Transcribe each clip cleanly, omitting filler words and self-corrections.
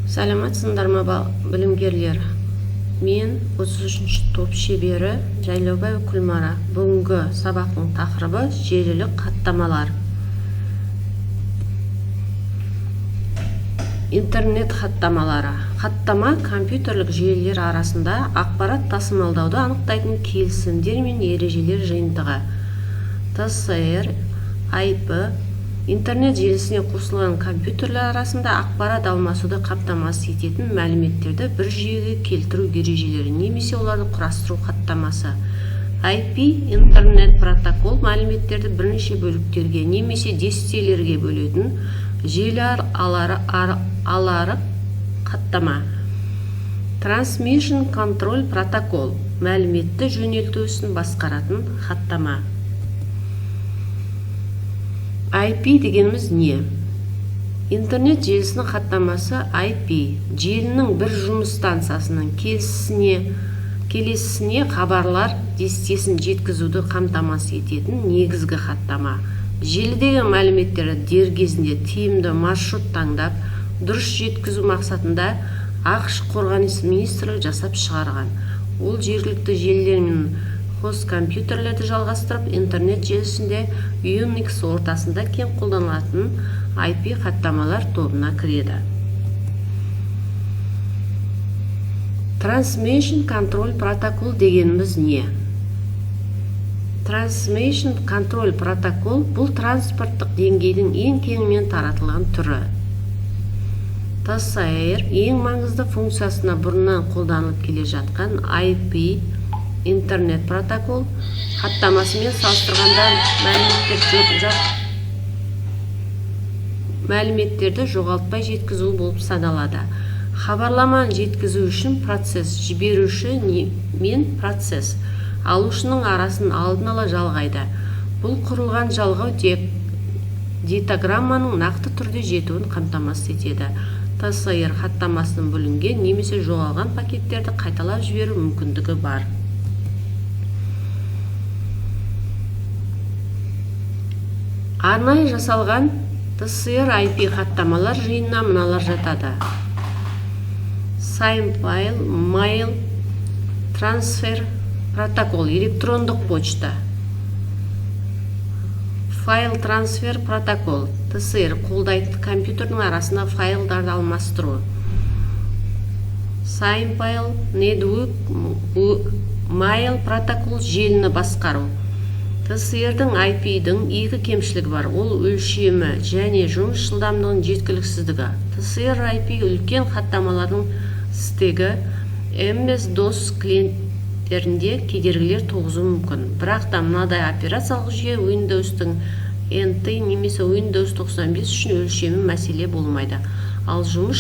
Саламатсыңдар ма, білімгерлер? Мен 33 топ шебері Жайлаубаева Күлмара. Бүгінгі сабақтың тақырыбы желілік хаттамалар. Интернет хаттамалары. Хаттама компьютерлік желілер арасында ақпарат тасымалдауды анықтайтын келісімдер мен ережелер жиынтығы. ТСР, IP интернет желісіне қосылған компьютерлер арасында ақпарат алмасуды қамтамасыз ететін мәліметтерді бір жүйеге келтіру ережелері немесе оларды құрастыру хаттамасы. IP интернет протокол мәліметтерді бірнеше бөліктерге немесе дестелерге бөлетін желі алары хаттама. Transmission Control Protocol мәліметті жөнелту ісін басқаратын хаттама. IP дегеніміз не? Интернет желісінің хаттамасы IP желінің бір жұмыс станциясынан келесісіне хабарлар дестесін жеткізуді қамтамасыз ететін негізгі хаттама. Желідегі мәліметтерді дер кезінде тиімді маршрут таңдап, дұрыс жеткізу мақсатында АҚШ қорғаныс министрлігі жасап шығарған. Ол жергілікті желілер мен хост компьютерлерді жалғастырып, интернет желісінде Unix ортасында кең қолданылатын IP хаттамалар тобына кіреді. Transmission Control Protocol дегеніміз не? Transmission Control Protocol бұл транспорттық деңгейдің ең кеңінен таратылған түрі. ТСР ең маңызды функциясына бұрыннан қолданылып келе жатқан IP интернет протокол хаттамасымен салыстырғанда мәліметтерді жоғалтпай жеткізу болып саналады. Хабарламаны жеткізу үшін процесс жіберуші мен процесс алушының арасын алдын ала жалғайды. Бұл құрылған жалғау тек дейтаграмманың нақты түрде жетуін қамтамасыз етеді. ТСР хаттамасының бүлінген немесе жоғалған пакеттерді қайталап жіберу мүмкіндігі бар. Арнайы жасалған ТСР IP хаттамалар жиынына мыналар жатады: Simple Mail Transfer Protocol электрондық почта, File Transfer Protocol ТСР қолдайтын компьютердің арасында файлдарды алмастыру, Simple Network Mail Protocol желіні басқару. ТСР-дің IP-дің екі кемшілігі бар. Ол өлшемі және жұмыс жылдамдығының жеткіліксіздігі. ТСР IP үлкен хаттамалардың стегі MS-DOS клиенттерінде кедергілер туғызуы мүмкін. Бірақ та мынадай операциялық жүйе Windows-тың NT немесе Windows 95 үшін өлшемі мәселе болмайды. Ал жұмыс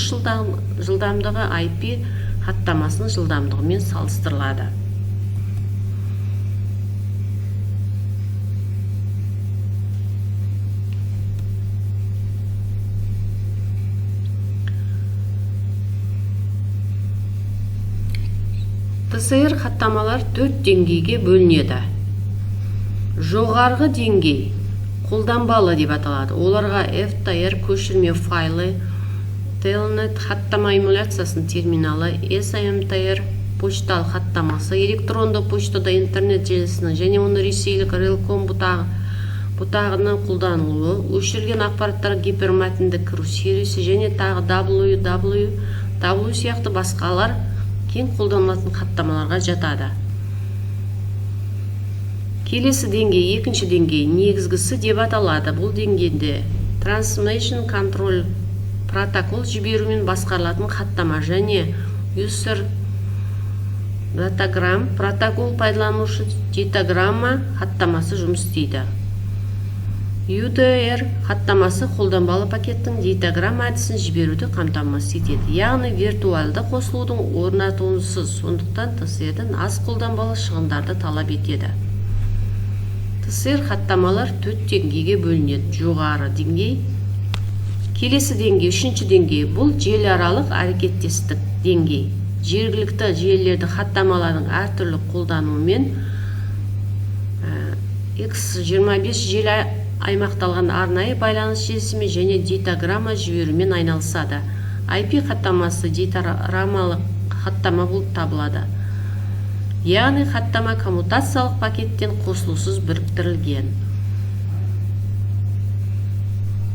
жылдамдығы IP хаттамасының жылдамдығымен салыстырылады. ТСР хаттамалар төрт деңгейге бөлінеді. Жоғарғы деңгей қолданбалы деп аталады. Оларға FTR көшірме файлы, Telnet хаттама эмуляциясының терминалы, SMTR пошталық хаттамасы, электронды поштада интернет желісінің және оны ресейлік Relcom бұтағының қолданылуы, өшірілген ақпараттарға гипермәтінді кіру сервисі және тағы WWW сияқты басқалар кең қолданылатын хаттамаларға жатады. Келесі деңгей, екінші деңгей, негізгісі деп аталады. Бұл деңгейде Transmission Control Protocol жіберумен басқарылатын хаттама және User Datagram Protocol пайдаланушы дейтаграмма хаттамасы жұмыс істейді. UDR хаттамасы қолданбалы пакеттің дейтаграмма әдісін жіберуді қамтамасыз етеді, яғни виртуалды қосылудың орнатуынсыз, сондықтан ТСР-ден аз қолданбалы шығындарды талап етеді. ТСР хаттамалар төрт деңгейге бөлінеді. Жоғары деңгей, келесі деңгей, үшінші деңгей, бұл желіаралық әрекеттестік деңгей. Жергілікті желілерді хаттамалардың әртүрлі қолдануымен X25 желі аймақталған арнайы байланыс желісімен және дейтаграмма жіберумен айналысады. IP хаттамасы дейтаграммалық хаттама болып табылады, яғни хаттама коммутациялық пакеттен қосылусыз біріктірілген.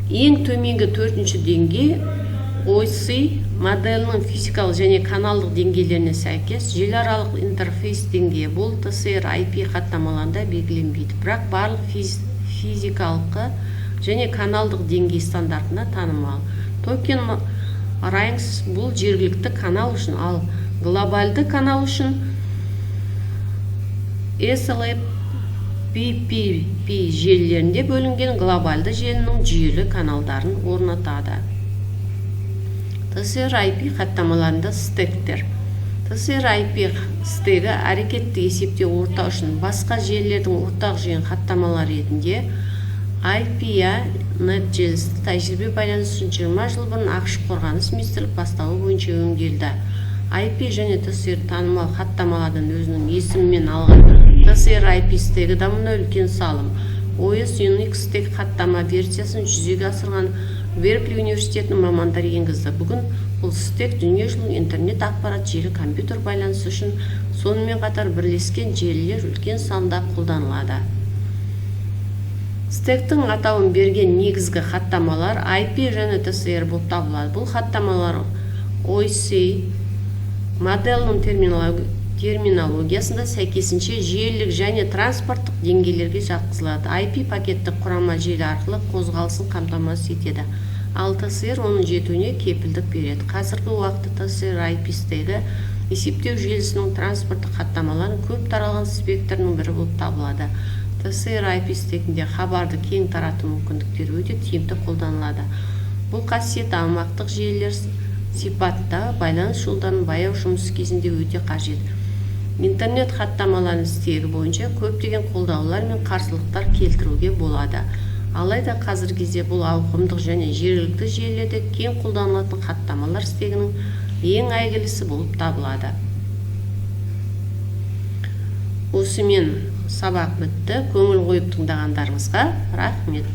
Ең төменгі төртінші деңгей OSI моделінің физикалық және каналдық деңгейлеріне сәйкес желіаралық интерфейс деңгейі. Бұл TCP/IP хаттамаларында белгіленбейді, бірақ барлық физикалық және каналдық деңгей стандартында танымал. Token Rings бұл жергілікті канал үшін, ал глобалды канал үшін SLAPPP желілерінде бөлінген глобалды желінің жүйелі каналдарын орнатады. TCP/IP хаттамаларында стектер. TCP/IP стегі әрекетті есептеу орта үшін басқа желілердің ортақ жүйен хаттамалары ретінде ARPANET желісі тәжірибе байланыс үшін 20 жыл бұрын АҚШ қорғаныс министрлік бастауы бойынша өңделді. IP және TCP танымал хаттамалардан өзінің есімімен алған TCP/IP стегі дамуына үлкен салым. OS Unix стек хаттама версиясын жүзеге асырған Беркли университетінің мамандары енгізді. Бүгін бұл стек дүниежүзілік интернет ақпарат желі компьютер байланысы үшін, сонымен қатар бірлескен желілер үлкен санда қолданылады. Стектің атауын берген негізгі хаттамалар IP және TCP болып табылады. Бұл хаттамалар OSI моделінің терминологиясында сәйкесінше желілік және транспорттық деңгейлерге жатқызылады. IP пакеттік құрама желі арқылы қозғалысын қамтамасыз етеді, ал TCP оның жетуіне кепілдік береді. Қазіргі уақытта TCP/IP стегі есептеу желісінің транспорттық хаттамаларының көп таралған спектрінің бірі болып табылады. TCP/IP стегінде хабарды кең тарату мүмкіндіктері өте тиімді қолданылады. Бұл қасиет аумақтық желілер сипатындағы байланыс жолдарының баяу жұмысы кезінде өте қажет. Интернет хаттамаларының стегі бойынша көптеген қолдаулар мен қарсылықтар келтіруге болады, алайда қазіргі кезде бұл ауқымдық және жергілікті желілерде кең қолданылатын хаттамалар стегінің ең әйгілісі болып табылады. Осымен сабақ бітті. Көңіл қойып тыңдағандарыңызға рахмет.